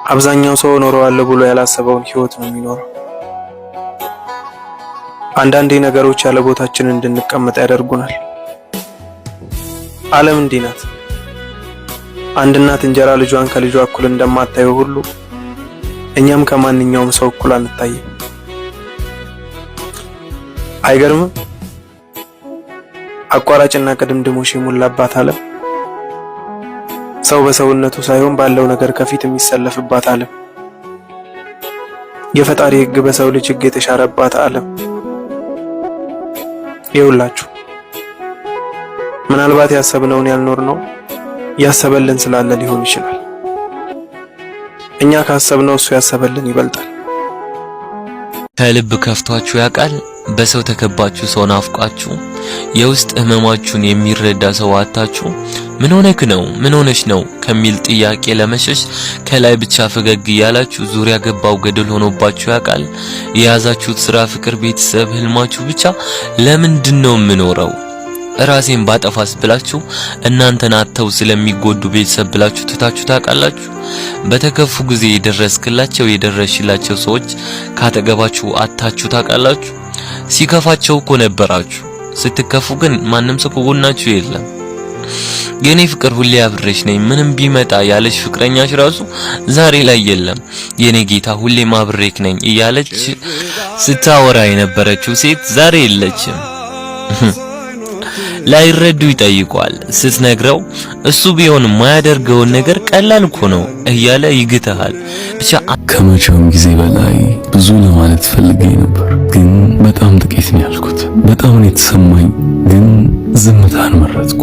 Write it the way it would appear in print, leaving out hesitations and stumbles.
አብዛኛው ሰው እኖረዋለሁ ብሎ ያላሰበውን ህይወት ነው የሚኖረው። አንዳንዴ ነገሮች ያለ ቦታችን እንድንቀመጥ ያደርጉናል። ዓለም እንዲህ ናት። አንድ እናት እንጀራ ልጇን ከልጇ እኩል እንደማታየው ሁሉ እኛም ከማንኛውም ሰው እኩል አንታይም። አይገርምም? አቋራጭና ቅድምድሞሽ የሞላባት ዓለም፣ ሰው በሰውነቱ ሳይሆን ባለው ነገር ከፊት የሚሰለፍባት ዓለም፣ የፈጣሪ ሕግ በሰው ልጅ ሕግ የተሻረባት ዓለም። ይኸውላችሁ፣ ምናልባት ያሰብነውን ያልኖርነው ያሰበልን ስላለ ሊሆን ይችላል። እኛ ካሰብነው እሱ ያሰበልን ይበልጣል። ከልብ ከፍቷችሁ ያውቃል? በሰው ተከባችሁ ሰው ናፍቋችሁ፣ የውስጥ ህመማችሁን የሚረዳ ሰው አታችሁ፣ ምን ሆነክ ነው፣ ምን ሆነሽ ነው ከሚል ጥያቄ ለመሸሽ ከላይ ብቻ ፈገግ እያላችሁ ዙሪያ ገባው ገደል ሆኖባችሁ ያውቃል? የያዛችሁት ስራ፣ ፍቅር፣ ቤተሰብ፣ ህልማችሁ ብቻ ለምንድን ነው የምኖረው፣ ራሴን ባጠፋስ ብላችሁ እናንተን አጥተው ስለሚጎዱ ቤተሰብ ብላችሁ ትታችሁ ታውቃላችሁ? በተከፉ ጊዜ የደረስክላቸው፣ የደረስሽላቸው ሰዎች ካጠገባችሁ አጥታችሁ ታውቃላችሁ? ሲከፋቸው እኮ ነበራችሁ። ስትከፉ ግን ማንም ሰው ከጎናችሁ የለም። የኔ ፍቅር፣ ሁሌ አብሬሽ ነኝ፣ ምንም ቢመጣ ያለች ፍቅረኛሽ ራሱ ዛሬ ላይ የለም። የኔ ጌታ፣ ሁሌም አብሬክ ነኝ እያለች ስታወራ የነበረችው ሴት ዛሬ የለችም። ላይረዱ ይጠይቋል። ስትነግረው እሱ ቢሆን የማያደርገውን ነገር ቀላል እኮ ነው እያለ ይግትሃል። ብቻ ከመቼውም ጊዜ በላይ ብዙ ለማለት ፈልጌ ነበር፣ ግን በጣም ጥቂት ነው ያልኩት። በጣም ነው የተሰማኝ፣ ግን ዝምታን መረጥኩ።